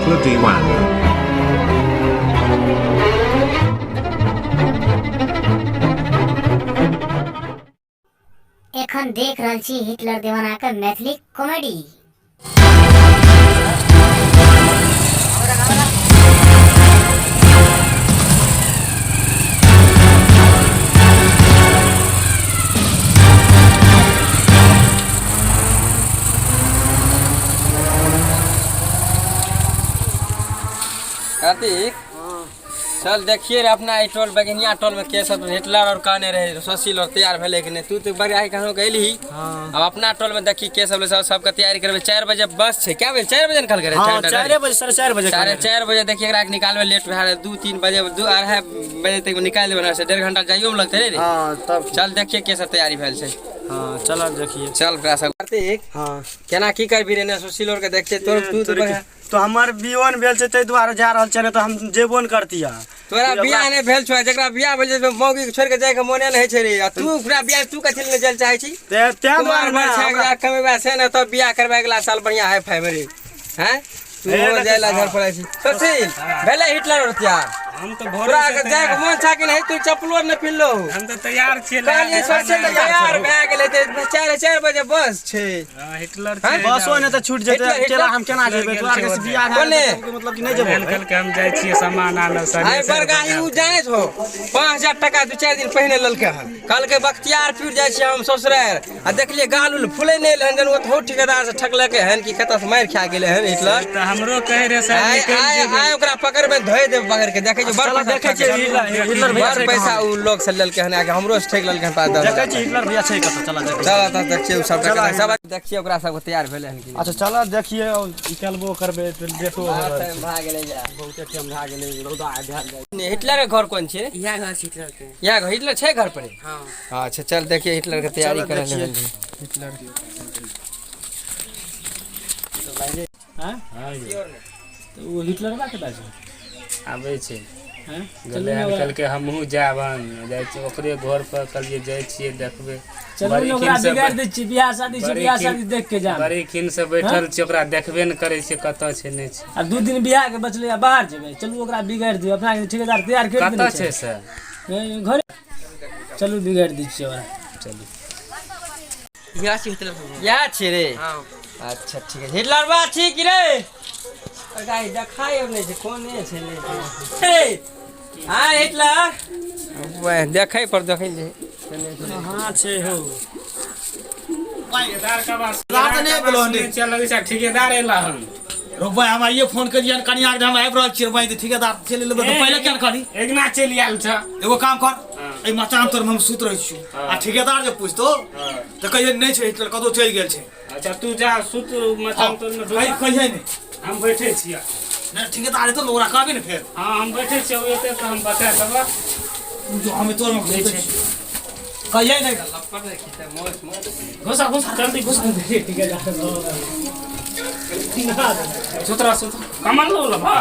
Hitler Deewana. एखन देख रहल छी हिटलर दीवाना के मैथिली कॉमेडी। कार्तिक, चल देखिए रे अपना ई टोल बगनिया टोल में के सब हिटलर और कहने रहे सुशील और तैयार भेले कि नहीं। तू तो बड़ा ही कहो गइली। अब अपना टोल में देखी के सब सब सबके तैयारी करबे। 4 बजे बस छै, क्या बजे? 4 बजे निकल करे। हाँ, 4 बजे, 4:30 बजे। 4:30 बजे देखिए एकरा के निकालबे, लेट भए रहे 2-3 बजे, 2-2.5 बजे तक निकाल देबे, से 1.5 घंटा जाइयो में लगते रे। हाँ, तब चल देखिए के सब तैयारी भेल छै। हाँ, चल देखिए। चल ओकरा सब कार्तिक। हाँ। केना की करबी रे ने सुशील और के देखते तोर तू तो बढ़िया। तो हमर बियोन भेल छै ताहि दुआरे जा रहल छै, नहि तऽ हम जेबो नहि करतियै। तोरा बियाह नहि भेल छौ, जकरा बियाह भेल छै मौगी के छोड़ि के जाय के मोने नहि होइ छै रे। आ तू ओकरा बियाह तू कथी लए जाय चाहै छी? तें कुमार दुआरे बर ने छै, हमरा एकरा कमेबा छै ने तब बियाह करबै अगला साल बढ़िया हाई फाई मे रे। हैं तू हे हो जाय ला हाँ। घर पर छी। सुशील भेलै हिटलर और तैयार? हम तऽ भोरे तोरा से के जाय के मोन छा कि नहीं? तू चप्पलो नहि पिन्हलो। हम तऽ तैयार छियै। कहलियै सुशील तऽ तैयार भए गेलै तऽ 4 बजे बस छै। हाँ, हिटलर हैं? छै। बसो नहि तऽ छूटि जेतै, हिटलर, अकेला हम केना हिटलर जेबै? गेल तोरा छै आरके ओतऽ। बियाह भए कोने? गेल तऽ मतलब कि नहि जेबो? कहलकै हम जाइ छियै सामान आनब साढ़े आइ चारि बड़गाही बजे। उ जानै छौ 5000 टका 2-4 दिन पहिने लेलकै हन। कहलकै बख्तियारपुर जाइ छियै हम ससुरारि, आ देखलियै गाल उल फूलै नहि एलै हन, जन ओतहो ठेकेदार से ठकलकै हन कि कतऽ से मारि खा गेलै हन हिटलर। तऽ हमरो कहै रहै सर आइ निकलि आइ जेबै। आइ ओकरा पकड़बै धोइ देबै पकड़ के। देखै छियै बड़ चल पैसा देखै छियै हिटलर, हिटलर भैया बड़ छै पैसा कहाँ? उ लोग से लेलकै हन, आके हमरो से ठकि लेलकै हन 5-10 देखै छियै हिटलर भैया छै कतऽ, चल देखै चल तऽ देखियै उ सब टका सब देखियै ओकरा सबके तैयार भेलै हन कि नहि। अच्छा चल देखियै, निकलबो करबै तऽ लेटो हो रहल छै। भए गेलै जा, बहुते टाइम भए गेलै, रौदा आइ भए गेलै। हिटलर के घर कोन छै? इएह घर छै हिटलर के। इएह घर हिटलर छै घर पर? हाँ। अच्छा चल देखिए हिटलर के तैयारी चलो करे देखिए। ले। हिटलर हैं? तऽ ओ हिटलरवा कतऽ छै? आबै छै। हैं? गेलै हन, कहलकै हमहूँ जायब हन, जाइ छियै ओकरे घर पर। कहलियै जाइ छियै देखबै। चलू बड़ी ने ओकरा खिन से बिगाड़ि दै छियै, बियाह शादी छै, बड़ी बियाह खिन शादी देख के जाम। बड़ी खिन से बैठल छियै, ओकरा देखबे नहि करै छियै, कतऽ छै नहि छै। आ 2 दिन बियाह के बचलै आ बाहर जेबै। चलू ओकरा बिगाड़ि दियौ, अपना के ठेकेदार तैयार करि देने कतऽ छै। छै से? घरे चलू बिगाड़ि दै छियै ओकरा। चलू। इएह छै हिटलर। इएह छै रे। हाँ। अच्छा ठीक है। हिटलर बा ठीक रे? गाय देखाइ नहि छै, कोने छै नहि छै। हे हाँ हिटलर वएह देखै पर देखै छै। कहाँ छै हौ? ठेकेदार के आवाज चल लगै छै, ठेकेदार एला हन। रौ भाई, हम आइए फोन करियन कनिया के, हम आबि रहल छियै। भाई, ठेकेदार चलि एलै तऽ पहिले किया ने कहली? एगना चलि आयल छ। एगो काम कर, एहि मचान तर में हम सुति रहै छियौ, आ ठेकेदार जे पूछतो तऽ कहियै नहि छै हिटलर, कतौ चलि गेल छै। अच्छा तू जा सुत मचान तर में। कहि कहियै नहि। हम बैठे छियै। नहि, ठेकेदार एतौ ने ओकरा कहबी ने फेर। हाँ हम बैठे छियै, ओ एतै तऽ हम बता देबऽ। तू जो, हम तोर में सुतै छियौ, कहियै नहि। घुसा घुसा जल्दी घुसा। सुतरा सुतरा कमल लो लो भा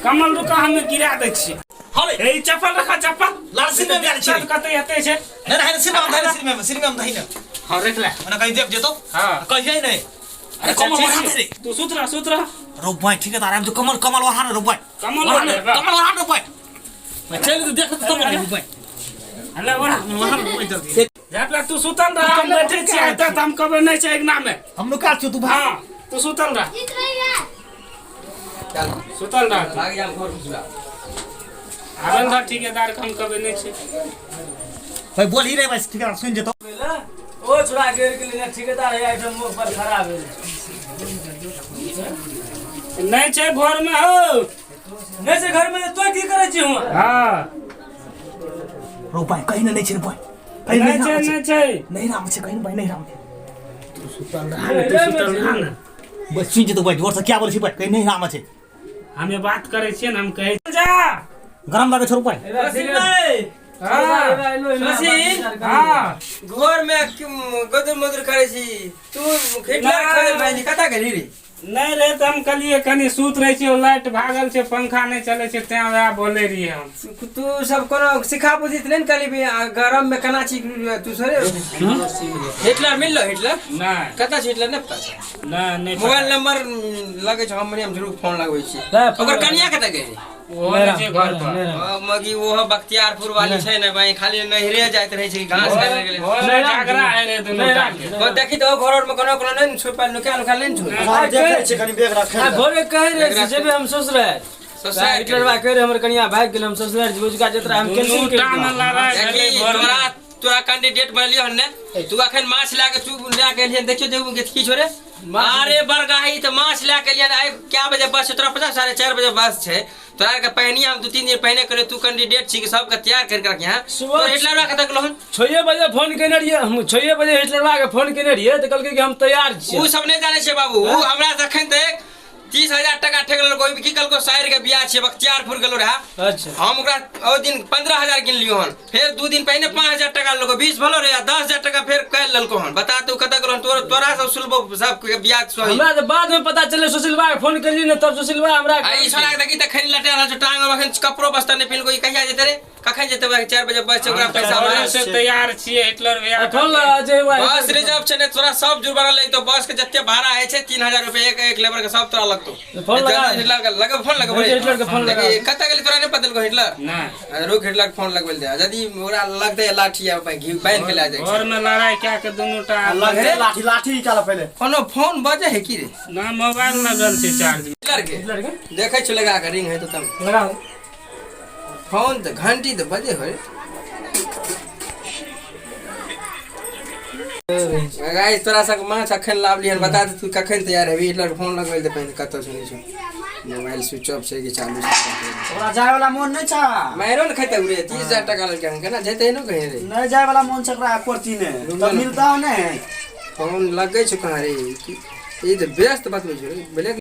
कमल रुका, हम गिरा दै छियै। हँ रे। ए चप्पल रखा, चप्पल। लाल सिर में गेल छै। चल कतै एतै छै। नहि नहि, सिर में हम धही, सिर में, सिर में हम धही ने। हाँ रख ले। मने कहीं देख जेतौ। हाँ। कहियै नहि। अरे अच्छा, कमल ठीक ओढ़ा छै। दे रे। तू सुतरा सुतरा। रौ भाई, ठेकेदार आबि जो, कमल कमल ओढ़ा ने रौ भाई। कमल ओढ़ा ओढ़ा ने, ने, कमल ओढ़ा ने रौ भाई। चलि तऽ देख तऽ रौ भाई। हले ओढ़ा। कमल ओढ़ा ने रौ भाई जल्दी। झापला तू सुतल रह, हम बैठे छियै एतऽ तऽ हम कहबै नहि छै अङ्गना में। हम नुका छियौ, तू भाग। हाँ तू सुतल रह, सुतल रह तू। भाग जाम घर घुसला। आबे ने ठेकेदार के, हम कहबै नहि छै। भाई बोलही रे भाई, ठेकेदार सुनि जेतौ। ओ छोड़ा गिर गेलै ने ठेकेदार है एहिठाम मुख पर खड़ा भेल। नहि छै घर में हौ। नहि छै घर में तो की करै छी हुआं? हाँ। रौ भाई, कहीं ने नहि छै रे भाई, कहीं नहि नहि छै, राम नहि छै। छै। नहीं राम छै, कहीं भाई नहीं राम छै। तू सुतल रह ने, तू सुतल रह ने। बस सुनि जेतौ भाई, जोर से क्या बोलै छी भाई, कहीं नहीं राम छै। हमे बात करै छियै ने, हम कहै जा। गरम लागै छौ रौ भाई। हाँ। सुशील। हाँ। घर में गदर मदर करे छी तू, हिटलर ना। खड़े भाई कतऽ गेली रे? नहि रहे तऽ हम कहलियै कनि सुत रहै छियै, लाइट भागल छै, पंखा नहि चलै छै, तें वएह बोलै रहियै हम। तू सब कोनो सिखा बुझी तऽ नहि ने कहली गरम में केना छी तू सरे हिटलर मिललो? हिटलर नहि। कतऽ छै हिटलर? नहि पता छै? नहि नहि। मोबाइल नंबर लगै छै हम जरूर फोन लगबै छी। ओकर कनिया कतऽ गेलै? ओहो नहि छै घर पर। मगी ओहो बख्तियारपुर वाली छै ने भाई, खाली नहिरे जाइत रहै छै, घास खाइ लए गेलै। भोरमे झगड़ा होइ रहै दुनू टाके। ओ देखी तऽ ओ घर मे कोनो कोनो नहि ने छुपल नुकायल नुकायल नहि ने छुपल। हम देखै छियै कनि बेग रखै आ भोरे कहै रहै से जेबै हम ससुरारि। ससुरारि। हिटलरवा कहै रहै हमर कनिया भागि गेल, हम ससुरारि जेबै, ओजुका जतरा हम दुनू कैंसिल करि टामे देलहुँ। लड़ाइ भेलै देखी भोरमे। तोरा तोरा कैंडिडेट बनलियो हन ने तू अखन माछ लए के तू लए के एलियन, देखियो देखू के की छोरे। अरे बरगाही तऽ माछ लए के एलियन। आइ क्या बजे बस छै तोरा पता? 4:30 बजे बस छै। तोरा के पहिने हम 2-3 दिन पहिने कहलियो तू कैंडिडेट छी कि सबके तैयार करि के रखिहे। सुबह तो हिटलरवा कतऽ गेलो हन? 6 बजे फोन केने रहियै हम, 6 बजे हिटलरवा के फोन केने रहियै तऽ कहलकै कि हम तैयार छियै। उ सब नहि जानै छै बाबू। उ हमरा से अखन तक 30,000 टका ठेक लेलको। की कहलको, साइर के बियाह छियै, बख्तियारपुर गेलो रहे। अच्छा। हम ओकरा ओहि दिन 15,000 गिनलियो हन, फेर 2 दिन पहिने 5,000 टका लेलको, 20 भलो रे, 10,000 टका फेर काल्हि लेलको हन। बता तू कतऽ गेलो हन? तोरा सब सुनबो सब बियाह सही। हमरा तऽ बाद में पता चललै, सुशीलवा के फोन केलियै ने तब सुशीलवा हमरा आ ई छोड़ा के देखी तऽ खैन लटा रहल छौ टांग मे, अखन कपड़ो बस्ता नहि पहिनलको। ई कहिया जेतै रे? कखन जेतै? 4 बजे बस छै, ओकरा पैसा भोरे मांगै से तैयार छियै हिटलर भैया। फोन लगा जे बस रिजर्व छै ने, तोरा सब जुर्माना लगतौ। बस के जते भाड़ा होइ छै 3,000 रुपया एक एक लेबर के सब तोरा लगतौ। फोन लगा। जल्दी हिटलर के लगे फोन लगबै। हिटलर के फोन लगा। कतऽ गेलै तोरा नहि पता लगौ हिटलर? नहि। रुक, हिटलर के फोन लगबै दे। यदि ओकरा लगतै लाठी आ घी बान्हि के लए जाइ छै। भोरमे लड़ाइ कए के दुनू टा। लगतै लाठी, लाठी निकाल पहिले। कोनो फोन बजे है की रे? ना, मोबाइल लगल छै चार्ज में। हिटलर के हिटलर के देखै छियै लगा के रिंग हेतौ तब लगाओ। फोन तऽ घंटी तऽ बजे होइ। गाइस तोरा सब माछ अखन लाबली हन, बता दे तू कखन तैयार हेबी? हिटलर के फोन लगबै दे पहिने। कतऽ सुनै छौ? मोबाइल स्विच ऑफ छै कि चालू छै? ओकरा जाय वाला मोन नहि छै। माइरो ने खेतै रे, 30,000 टका लेलकै हन, केना जेतै ने कहीं रे? नहि जाय वाला मोन छै ओकरा एको रत्ती नहि, तब मिलता नहि। फोन लगै छौ कहाँ रे? ई तऽ व्यस्त बतबै छौ रे। ब्लैक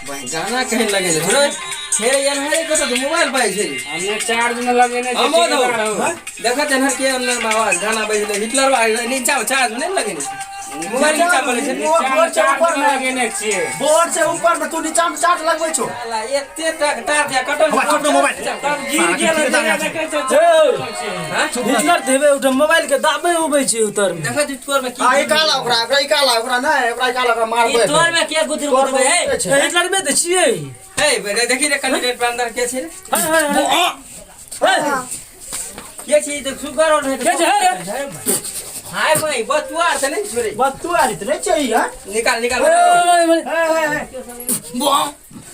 गाना कहीं लगै छै रे? हे यार, हे कतऽ तऽ मोबाइल बाजै छै रे? हमे चार्ज में लगेने छै। हमो दो ठेकेदार हो। देखत एनहर के अंदर में आवाज गाना बजले हिटलर बा नीचा चार्ज में नहीं लगेने छै मोबाइल, नीचा बोले छै। बोर्ड छै ऊपर में, लगेने छियै। बोर्ड छै ऊपर में, तू नीचा में चार्ज लगबै छौ। साला एते तक तार दिया कटल। हमरा छोड़ दे मोबाइल। तब गिर गेल जगह देखै छै चार्ज में छै। हिटलर देबे उठे मोबाइल के दाबे उबै छै उतर में। देखत तोर में की? आ निकाल ओकरा, ओकरा निकाल, ओकरा नहि, ओकरा निकाल, ओकरा मारबै। तोर में के गुदुर तोर गुदुर है? में छै। हिटलर में तऽ छियै। हे बे, देखी रे कैंडिडेट पर अंदर के छै रे? हे, हे, हे। के छै? ई तऽ सुगर और के छै हे रे? हाय भाई, बतुआर तऽ नहीं छोड़े। बतुआ रे नहि छै यार। निकाल निकाल। ओए, ओए, हे हे हे।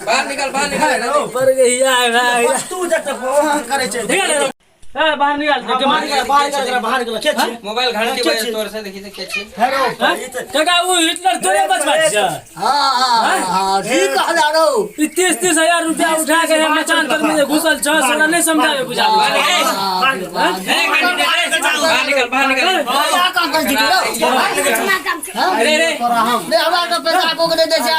बाहर निकाल, बाहर निकाल। पर गई आय भाई। वस्तु जत वहाँ करै छै। निकाल रे। ए, बाहर निकाल। बाहर निकाल, बाहर निकाल, बाहर निकाल। के छै? मोबाइल घंटी के बजे छै? तोर से देखी तऽ के छै? हे रो, ई तऽ काका, ओ हिटलर तोरे बचबा छै। हाँ हाँ, ठीक कहला रौ। ई 30-30 हजार रुपया उठा के मचान तर में जे घुसल छ, से नहि समझावे बुझावे। हे कैंडिडेट, बाहर निकाल, बाहर निकाल। क्या काम कर छी रौ? अरे रे। ले, हमरा के पैसा को के दे छै,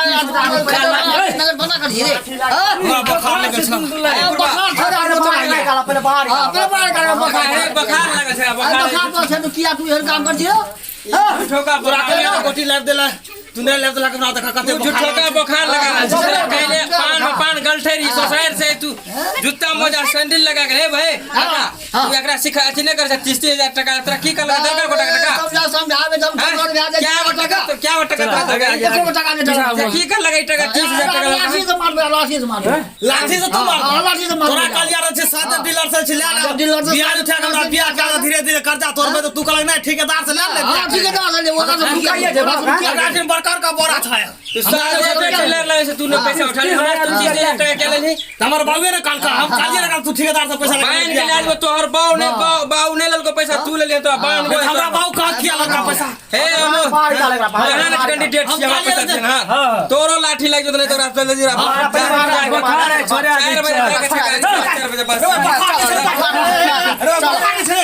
नगर बना कर छी रे। हां, बोखार लगल छल। बखार थोड़ा पहिले बाहर निकाल, पहिले बाहर हां, निकाल। पहिले बाहर कर बखार। हे बखार लागल छै। आ बखार बखार पर छै तो किया तू एहन काम कर छी रौ? झूठोका तोरा बोखार के गोटी लाबि देला, तू नहि लाबि देला, हमरा देखा कते तू झूठोका बोखार लगा रहल छै। पहिले पान में पान गलठे रही सोसाइट से, तू जूता मोजा सैंडल लगा के। हे भाई काका, तू एकरा सिखा अथी नहि कर 30-30 हजार टका तोरा की कहलक दरकार गोटा टका? सब जा समझावे जब हैं? खबर भए क्या जाइ। गो टका तो क्या गो टका तोरा दरकार? एको टका नहि देलक। की कर लगे टका 30,000 टका लाठी लगा? से मारबै, लाठी से मारबै। लाठी से तू मार। हाँ, लाठी से मारबै। तोरा कहलिया रहै छै सात डीलर से छै, ले ले। डीलर से- ब्याज उठा के हमरा ब्याज के धीरे धीरे कर्जा तोड़बै तऽ तू कहलक नहि, ठेकेदार से ले ले। हाँ, ठेकेदार से ले, ओकरा से रुपया ले, ओकरा से रुपया ले। एकरा ठिन बड़का बड़का बोरा छै। तू साले डीलर लगे से तू ने पैसा उठा ले, हमरा तू 30,000 टका के लेलही? तऽ हमर बाबुए ने कहलका, हम कहलियै ने तू ठेकेदार से पैसा बांध लगा के ले आजबो तोहर बाऊ ने, बाऊ बाऊ ने लेलको पैसा, तू लेलियै तोरा बांध तऽ हमरा बाबू कहाँ किया लगा पैसा? हे अमो बाहर निकाल एकरा, बाहर यहाँ निकाल। कैंडिडेट हम छियै, हमरा कहलियै पैसा ने- दिहन। हाँ तोरो लाठी लागि जेतौ, नहि तोरा चल जरा। बोखार है छोड़े। 4 बजे जाके छै, 4 बजे बस। अरे बोखार छै।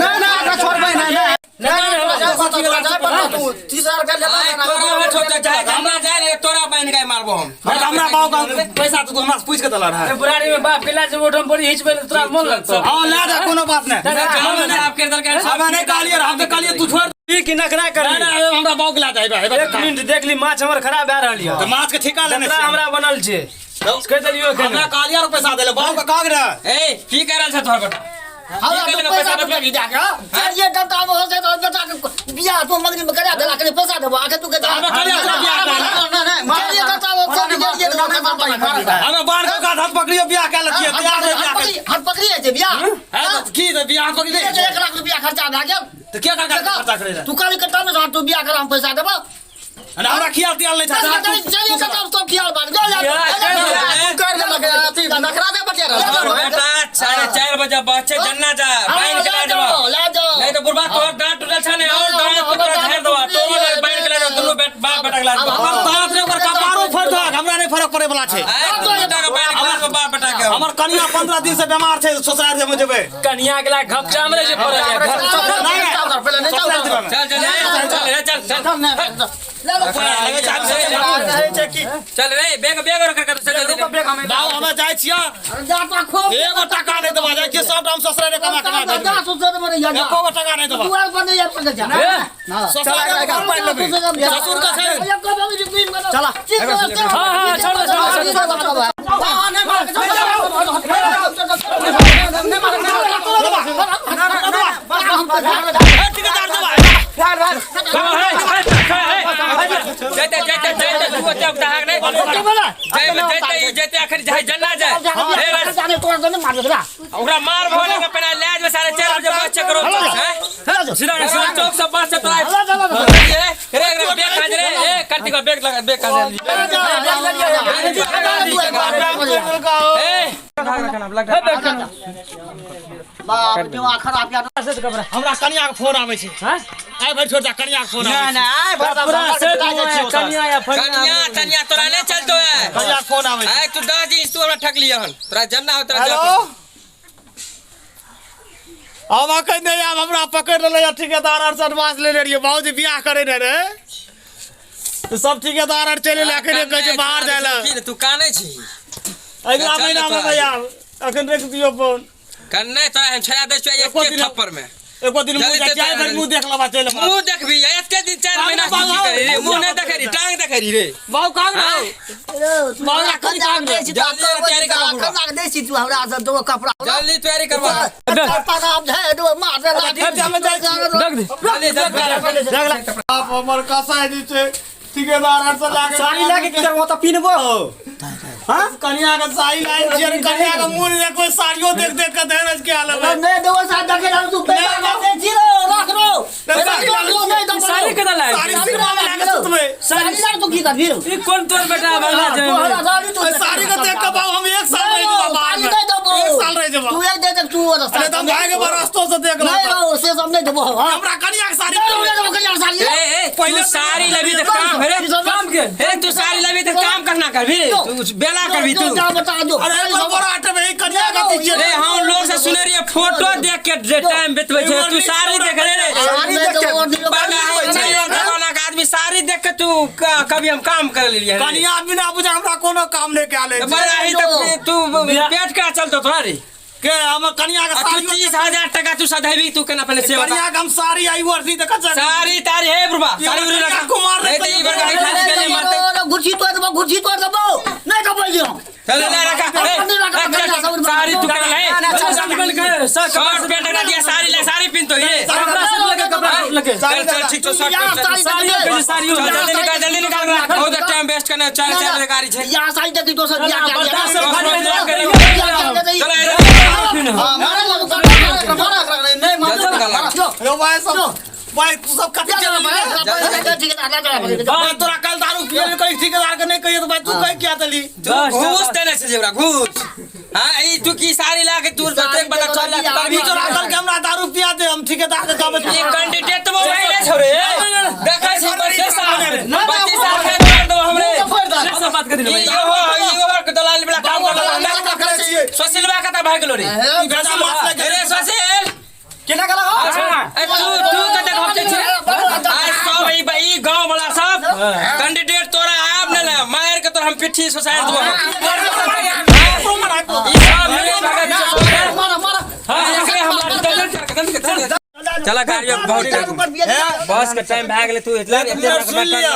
नहि नहि, एकरा छोड़बै नहि, नहि नहि, जाय पड़तौ, तोरा जाय पड़तौ, तू 30,000 रुपया लेला। आइ तोरा में छोड़ जाय, हमरा जाय रे, तोरा बान्हि के मारबो हम। तऽ हमरा बाबू के पैसा तऽ तू हमरा से पूछि के देला रहै। बुढ़ारी में बाप के लाज ओठम पड़ी हिचबै तऽ तोरा मन लगतौ। हाँ, ले जा, कोनो बात नहि। हम साफ कर देलकै। हमे नहि कहलियै, हम तऽ कहलियै तू छोड़। ई की नखरा कर ना ना हमरा बाऊ के ला दे हेबे एक मिनट देख ली माछ हमर खराब भए रहल यऽ तऽ माछ के ठेका लेने जतरा छियै। हमरा बनल छै कहि देलियौ एखन हमरा कहलियै पैसा देले बाऊ के काग रे ए की कर रहल छ तोहर बेटा हमरा की तो करले पैसा पैसा तो नहीं जाके चलिए तब तो अब हो से तो बेटा के बियाह तो मंगनी में करा देला के पैसा देबो आके तू के हमे कहलियै तोरा बियाह करा ले। चलिए तब तो सब चलिए तो हमे बाढ़ के हाथ पकड़ियो बियाह कए लेतियै तैयार रहे बियाह करे हाथ पकड़ी है बियाह है तऽ की तऽ बियाह पकड़ि ले 1 लाख रुपया खर्चा भए गेल तऽ के कर खर्चा करे रहे तू कहली कत्ता में तू बियाह करा हम पैसा देबो अरे हमरा खियाल तियाल नहीं था चलिए कत्ता सब खियाल बात जा तू कर ले नखरा दे बतिया तोहर बेटा 4:30 बजे बस छै जन्ना जा बाइन के ला देबो ला जाओ नहीं तो बुढ़बा तोहर दांत टूटल छ ने और दांत के तोरा झाड़ देबो तोहर बाइन के ला देबो दुनू बाप बेटा के ला देबो हमर दांत रे ओकर कपारो फोड़ दहक हमरा नहीं फरक पड़े वाला छै आय तू बेटा के बाइन के ला देबो बाप बेटा के हमर कनिया 15 दिन से बीमार छै ससुराल जे जेबै कनिया के ला घपचा में जे पड़ल यऽ चल चल चल चल चल चल रे बैग बैग रख कर चल जल्दी बाबू हमे जाइ छियै एगो टका नहीं देबा जाइ छियै सब हम ससुराल कमा कमा एको गो टका नहीं देबा ससुराल के पाइ लेबै ससुर के छै हां हां छोड़ दे छोड़ दे ठेकेदार देबा जाते जाते जाते तू ओते उतार नहीं जाते जाते आखिर जाय जन्ना जाय ओकरा मार भोले के पहले ले जेबे 4:30 बजे बस चेक करो हैं सीधा सीधा चौक से बस से तोरा रे रे रे बैग खा रे ए कार्तिक बैग लगा बैग खा ए हमरा कनिया के फोन आबै छै हां आइ भरि छोड़ जा कनिया के फोन आबै छै पूरा सेट कनिया या फनिया कनिया तनिया तोरा नहीं चलतो है कनिया के फोन आबै छै आय तू 10 दिन तू हमरा ठक लिया हन तोरा जन्ना हो तोरा हेलो हम अखन नहि आब हमरा पकड़ि लेलै ठेकेदार आर से एडवांस लेने रहियै बाबूजी बियाह करे ने रे तऽ सब ठेकेदार आर चलि एलै अखन कहै छै बाहर जाइ लए तू कानै छी अगिला महीना मे नहि आब अखन राखि दियौ फोन कन्ने तोरा हम छड़ा दै छियै एको एक दिन- थप्पड़ में एको दिन मुँह जल्दी देख से भरि मुँह देख लेबा चलि एबै। मुंह देखबी एते दिन 4 महीना से की करी रे मुंह नहीं देखे री टांग देखे री रे बाबू कहाँ हाँ? जल्दी तैयारी करवा रख दे जल्दी जल्दी बाप हमर कसाई जे छै ठेकेदार आर से लागे साड़ी लाके की करबो त पिनबो हो हां कनिया के साड़ी लाइन छियै रे, कनिया के मुँह देखो साड़ियो देख देख के धैरज के हाल है साड़ी केना लायल साड़ी सिरमा में लाके सुतबै ई कोन तोर बेटा भगला जे साड़ी के देख के बाबू हम एक साल रह जेबा बाहर में एक साल रह जेबा तू एक दे दे तू और अरे तुम भाई के बरस्तो से देख नहीं लो रहो से सब नहीं देबो हां हमरा कनिया के साड़ी साड़ी ए ए पहले साड़ी लेबी त काम रे काम के ए तू साड़ी लेबी त काम करना करबी तू बेला करबी तू जा बता दो अरे एक बड़ा आटे में कनिया के दीजिए ए हम लोग से सुने रहिए फोटो देख के जे टाइम बितबै छै तू साड़ी देख रे रे साड़ी देख के बड़ा होइ छै जमाना के आदमी साड़ी देख के तू कभी हम काम कर लेलिए कनिया बिना बुझा हमरा कोनो काम नहीं कए ले बड़ा ही तक तू पेट का चलतो तोरा रे के हम कनिया के आ तू साड़ी 30,000 टका तू सधेबी तू केना पहले से बता कनिया के हम साड़ी आई वर्षी त कच्चा साड़ी तारी हे बुढ़बा साड़ी उड़ी रखा कुमार नहीं तो ई बड़का ही खाली गेले मारते गुच्छी तोड़ देबो गुच्छी तोड़ देबो नहीं देबो यो चल ले रखा ए, रख, साड़ी तू केना ले शर्ट पैंट ना दिया साड़ी ले साड़ी पिन तो ये कपड़ा सब लगे कपड़ा सब लगे चल चल ठीक छौ शर्ट पैंट चल साड़ियो के साड़ियो चल जल्दी निकाल जल्दी निकाल बहुत टाइम वेस्ट करना चार चार बजे गाड़ी छै यहाँ साड़ी देखी दोसर बियाह के बर्दाश्त सब खाली चल हां मारे लगो मारे नहीं मारे यो भाई सब भाई तू सब कथी चल भाई तोरा कल दारू पिए कहीं ठेकेदार के नहीं कहिए तो भाई तू कहीं क्या दली तू घूस देने छै जेबरा घूस हां ई तू की साड़ी ला के तू बतेक बता चल ला तभी तोरा कल के हमरा दारू पिया दे हम ठेकेदार के कहबै ई कैंडिडेट तो वही नहीं छोड़े देखै छी 25 साल 25 साल के कर दो हमरे सब बात कर ई दिलो इहो इहो के दलाल वाला काम कर सोशलवा के त भाग गेलो रे बेटा मास लगे रे सोशल केना गेला हो ए तू तू कते घपते छी आज सब ई ई गांव वाला सब कैंडिडेट तोरा आब न ले मार के तोरा हम पिट्ठी सोसार देबो ई सब मेरे भागा मारा मारा हां एकरे हम जल्दी जल्दी जल्दी चल गाड़ी बहुत बस के टाइम भए गेलै तू हिटलर एक मिनट सुन लिअ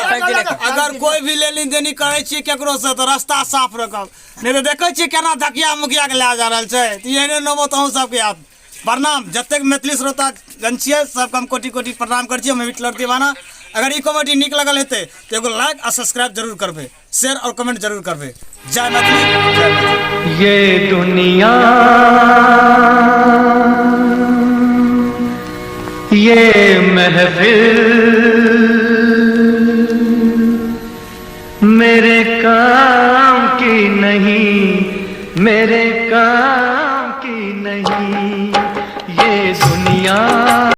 अगर कोई भी लेनी देनी करै छियै केकरो से तऽ रास्ता साफ रखब नहि तऽ देखै छियै केना धकिया मुकिया के लए जा रहल छै तऽ एहने नौबत अहूँ सबके आयत प्रणाम जतेक मैथिली श्रोता गण छियै सबके हम कोटि कोटि प्रणाम करै छी हम हिटलर दीवाना अगर ई कॉमेडी नीक लगल हेतै तऽ एगो लाइक आ सब्सक्राइब जरूर करबै शेयर और कमेंट जरूर करबै जय मैथिली जय मैथिली ये दुनिया ये महफिल मेरे काम की नहीं मेरे काम।